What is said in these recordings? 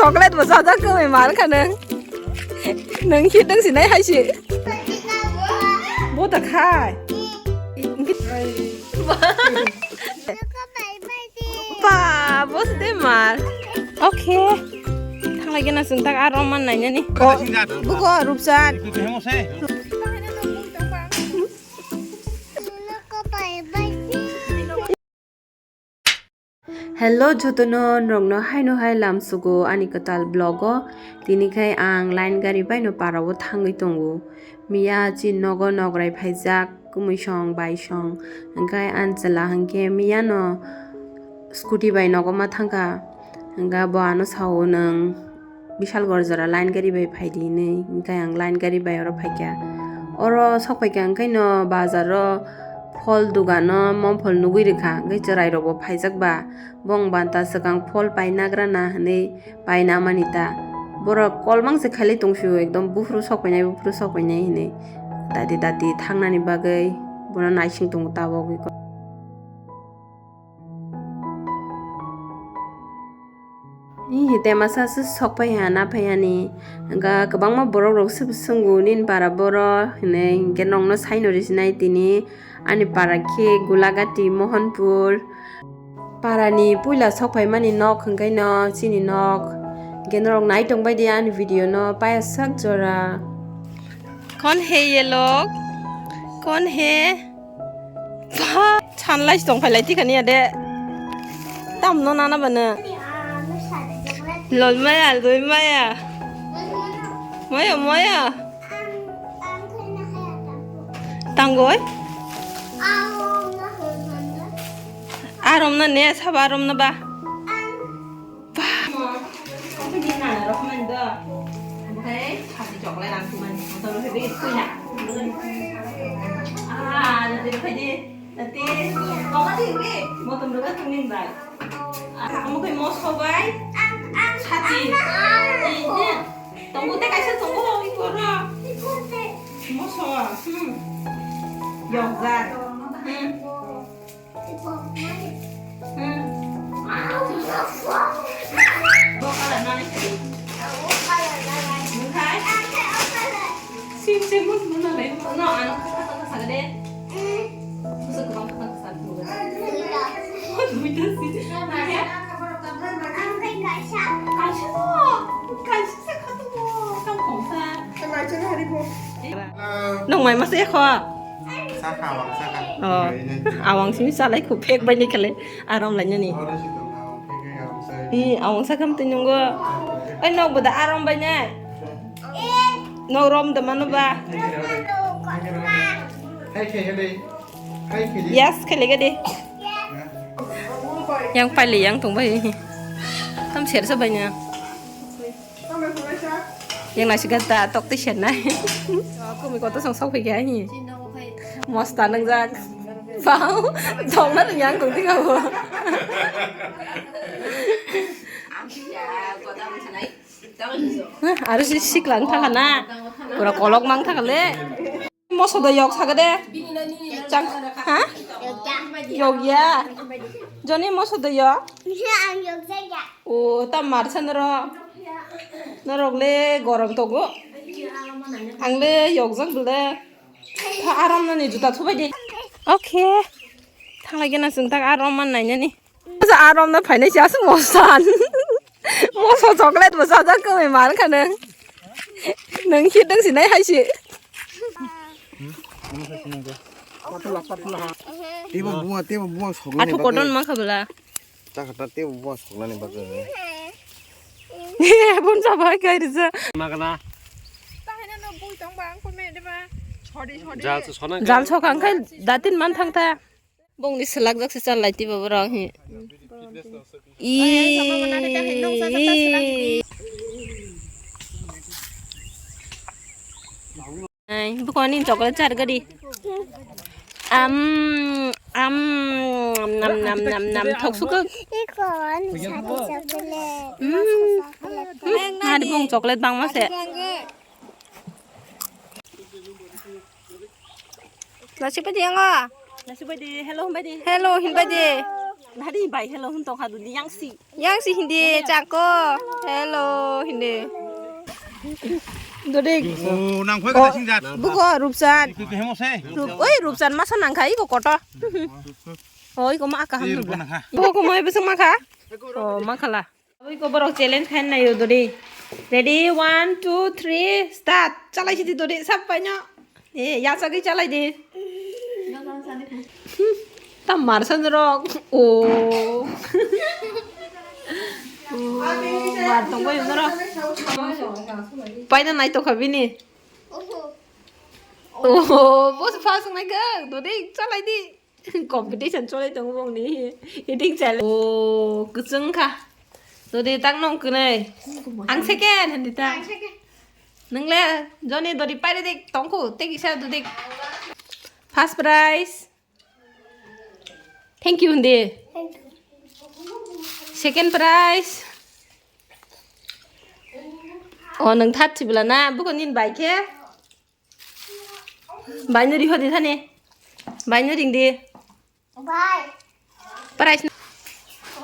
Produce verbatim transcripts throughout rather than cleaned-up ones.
Chocolate bo chajak kwmwi mar kha nwng. Nwng khitang sinai hai se. Bo ta khai. Ba, bo se de mar. Okay. Thanglai gana chwng tak aro man nainani. Buko Rupsan. Hello jotono, norokno haino hai lamsugo ani kwtal vlog o. Tini khai ang line gari bai no para o thangwi tongo. Miya chini nogo nograi phaijak, kwmwi song bai song. Hwnkhe ani chwla hwnkhe miya no scooty bai nogo ma thangkha. Hwnkhe bo ano sao, nwng Bishalgarh jora line gari bai phaidi hinwi, hwnkhe ang line gari bai oro phaikha. Oro sok phaikha hwnkhe no bazar o phol dogano mom phol nugwi rwkha, hwnkhe chwrai rokbo phaijak ba, bong banta swkang phol pai nagra na hinwi pai na mani ta. Borok kolmang se khailai tongsio, ekdom buphuru sok painai, buphuru sok painai hinwi dati dati thangnani bagwi bono naising tongo tabok. Ni hete masa se sok pai ha na pai ani. Hwnkha kwbangma borok rok se bwswngo nini para boro hinwi, hwnkhe nokno saino risinai tini ani para khe Gulagati Mohanpur. Para ni puila sok pai mani nok hwnkhe no chini nok. Hwnkhe norok nai tong bai di ani video no paya sak jora. Kon he ye log? Kon he? Ba, sanlai tong phailai tikha niya de. Tam no nana bana. Lol maya, lol maya. Maya, maya. Tangoi? Arom na ne, saba arom na ba. Ba. Oke, di nana rok man do. Oke, pati chocolate ang tuman. Motor oke, di kuya. Ah, nanti oke di. Nanti, mama di, wi. Motor oke, tumin bai. Ah, kamu kayak moso bai. Sati. Ini. Tunggu teh, kaisa tunggu, ikut. Moso. Hmm. Yogurt. Hmm. Hmm. Sim, sim, mus, mus, mus, mus. No, ano kata, kata, kata, kata, deh. Mus, kata, kata, kata, kata. Duita, sih. Kaisa to, kaisa se kata to, kamu kongsa. Nung mai masa ya kho? Saka, awang saka. Oh. Ini. Awang sini salai ku pek bai ni kale. Aram lai ni. Oro si tong awang pek, awang sai. Ih, awang sakam tu nunggu. Ai, nok beda aram bai ni. Nok rom de mano ba. Hai khe, hai khe. Yes, khe lega de. Yang paili yang tong bai. Tam ser sa bai ni. Yang nasi gata tok ti sen nai. Kumi koto song sok phi kya hi. Mosta nang jak. Bau, dong na yang tong ti kabo. Aru si sik lang thang na. Pura kolok mang thang le. Moso da yok saga de. Chang, ha? Yok ya. Joni moso da yok. Ang yok jak ya. O, ta mar sa noro. Norok le gorom togo. Ang le yok jak bole. Ta aram nani juta thubai de. Okay. Thanglai gena sung tak aram man nai nani. Asa arom na phainai si aswk mosan. Moso chocolate bo chajak kwmwi mar kha nwng. Nwng hit nwng sinai hai si. Tebo buma, tebo buma soknani bagwi. Athu koton mang kha bwla. Chakha ta tebo buma soknani bagwi. Bun sa bai kai risa. Magana. Jal so sona. Jal so khang khai datin man thang ta. Bongni selak jak se chal lai tiba borok hi. I. Ai, buko ni chocolate char gadi. Am, am, nam, nam, nam, nam, thok suka. Iko ni sate chocolate. Hmm. Chocolate. Hmm, hari bong chocolate bang ma se. Nasi padi yang ah. Nasi padi, hello, padi. Hello, hin padi. Nari bai, hello, hun tong hadu ni yang si. Yang si hindi chako. Hello. Ne. Dodi. Oh, nang khoi ka sing jat. Buko Rupsan. Itu hemo se. Rup, oi Rupsan masa nang khai ko koto. Oi ko ma ka ham. Buko mai besang ma kha. Oh, ma khala. Oi ko borok challenge khain nayo dodi. Ready, one, two, three, start. Chalai sidi dodi sab paino. Eh, yasagwi chalai di. Tam mar san rok. Oh. Oh, mar tong bai rok. Paina nai to khabini. Oh, bos first nai ga. Dodi chalai di. Competition cholai tongo bongni eating challenge. Oh, kwchwng kha. Dodi tak nong kwnai. Ang second hindi ta. Ang second. Nwngle joni dodi paire dik tongkhu, tei kisa dodi. First prize. Thank you hindi. Thank you. Second prize. Oh, nang third sibla na, buko nin bai khe. Baino ri hodi thani. Baino ring di. Bye. Prize.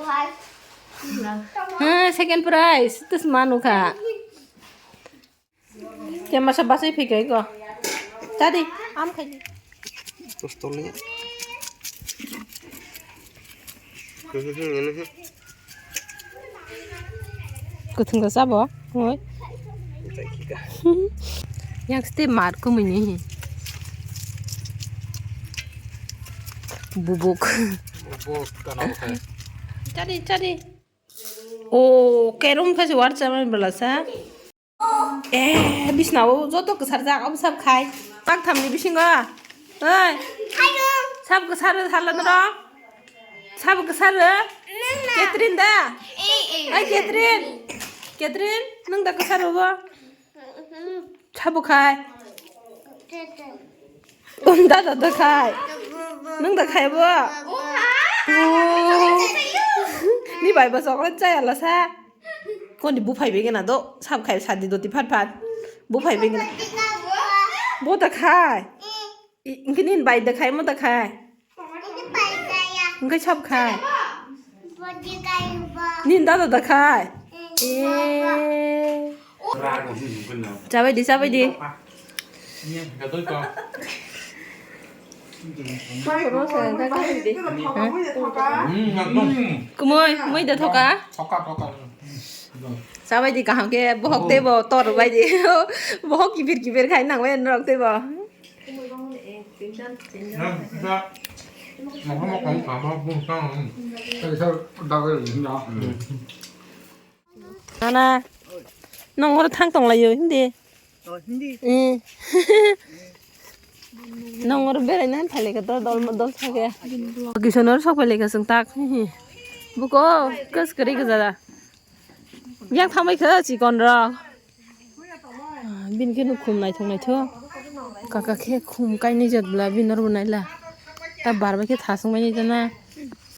Bye. Ha, second prize. Tus manu kha. Te masa basai phikoi go. Tadi, am khai. Tus tole. Kwthwng da sabo, oi. Yang ste mar kumui ni. Bubuk. Bubuk kana khai. Chari, chari. O, kerum khai se war chaman bela sa. Eh, bisna o joto kwsar jak, abo sab khai. Pak thamni bisingo. Oi. Sab kwsar hala noro. Sab kwsar. Catherine da. Ai Catherine. Catherine, nung da kwsar bo. Sabo khai. Unda da da khai. Nung da khai bo. Ni bai ba chocolate chaya la sa. Koni buphai begena do, sab khai sadi doti phat phat. Buphai begena. Bo ta khai. Ingkini bai da khai mo ta khai. Ingkai sab khai. Nin da da khai. Eh. Chabai di, chabai di. Kumoi, moi da thoka. Thoka, thoka. Sabai di kaham ke bohok tei bo tor bai di. Bohok kibir kibir khai nang bai norok tei bo. Nana, nong oro thang tong lai o hindi. Oh, hindi. Eh. Nong oro berai na thali ka to dol dol thake. Kisonor sok pai lai ka sung tak. Buko kas kari ka jada. Yang thamai kha chikon rok. Bini khe nuk khum naithok naithok. Kaka khe khum kainwi jat bla bini norbo naila. Ta bar bai khe thasung bai naijana.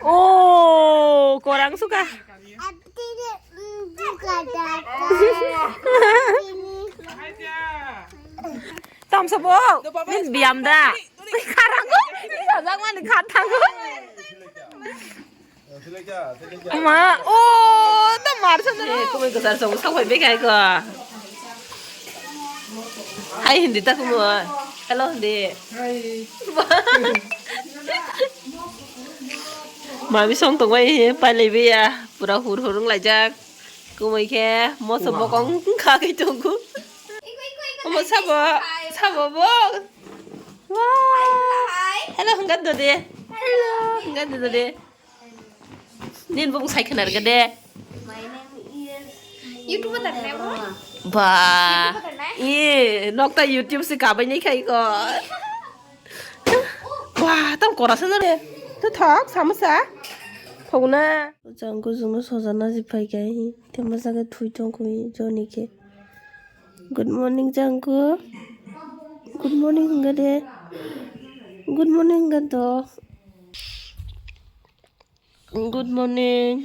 O korang suka. Tamsa bo. Min biam da. Kharango. Sajak mani khathango. Ma, o, ta mar sa na. Eh, kumui kwsar song, song bai bekai ko. Hai hindi ta kumui. Hello hindi. Hai. Mami song tong bai he, pai lai biya. Pura hur hur wng laijak. Kumui khe moso bokong kha kai tongo. Omo sabo, sabo bo. Wah. Hello, hwnga dode. Hello, hwnga dode. Nin bung sai khnar gede. YouTube ta nai bo? Ba. YouTube ta nai? Ye, nokta YouTube se kabai nai khai ko. Wah, tam kora sana re. To thok, samosa. Thok na. Jang ko jung no soja na ji phai kai. Te ma jaga thui tong ko joni ke. Good morning, Jangkuk. Good morning, hwnga de. Good morning, hwnga do. Good morning.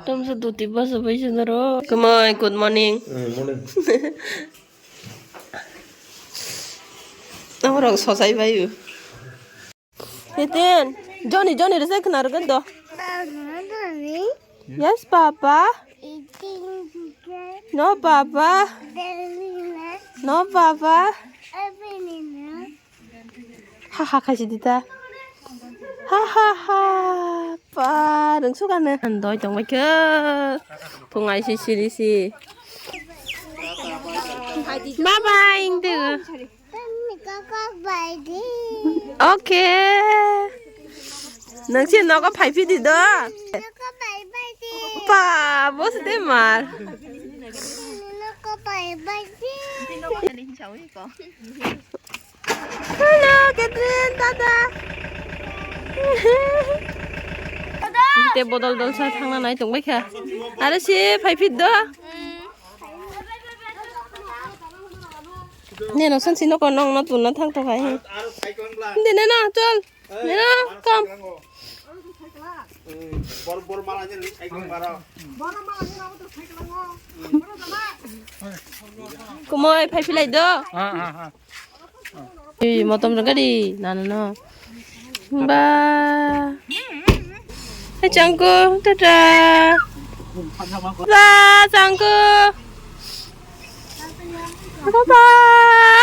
Tamsa duti basa bai se naro. Kumoi, good morning. Eh, morning. Amorok sosai bayu. Nitin, Joni, Joni rwjak khna rwgwk do. Yes, Papa. Eating chicken. No, Papa. Very nice. No, Papa. Very nice. Ha ha khaisi dita. Ha ha ha. Pa rwngsukano. Doi tongbaikha. Thungai si siri si. Bye bye, ingdi. Koko bai di. Okay. Nang si nogo phai phidi do. Koko bai bai di. Pa, bos de mar. Koko bai bai di. Hello, Catherine, tata. Te bodol dol sa thangna nai tongbaikha. Are si phai phid do. Neno sansi no kono no tunna thang to khai. Dine no, chol. Neno, kam. Kumoi phai philai do. Ei, motom rwgadi, nana no. Ba. Hai, Changku, tata. Ba, Changku. Bye bye.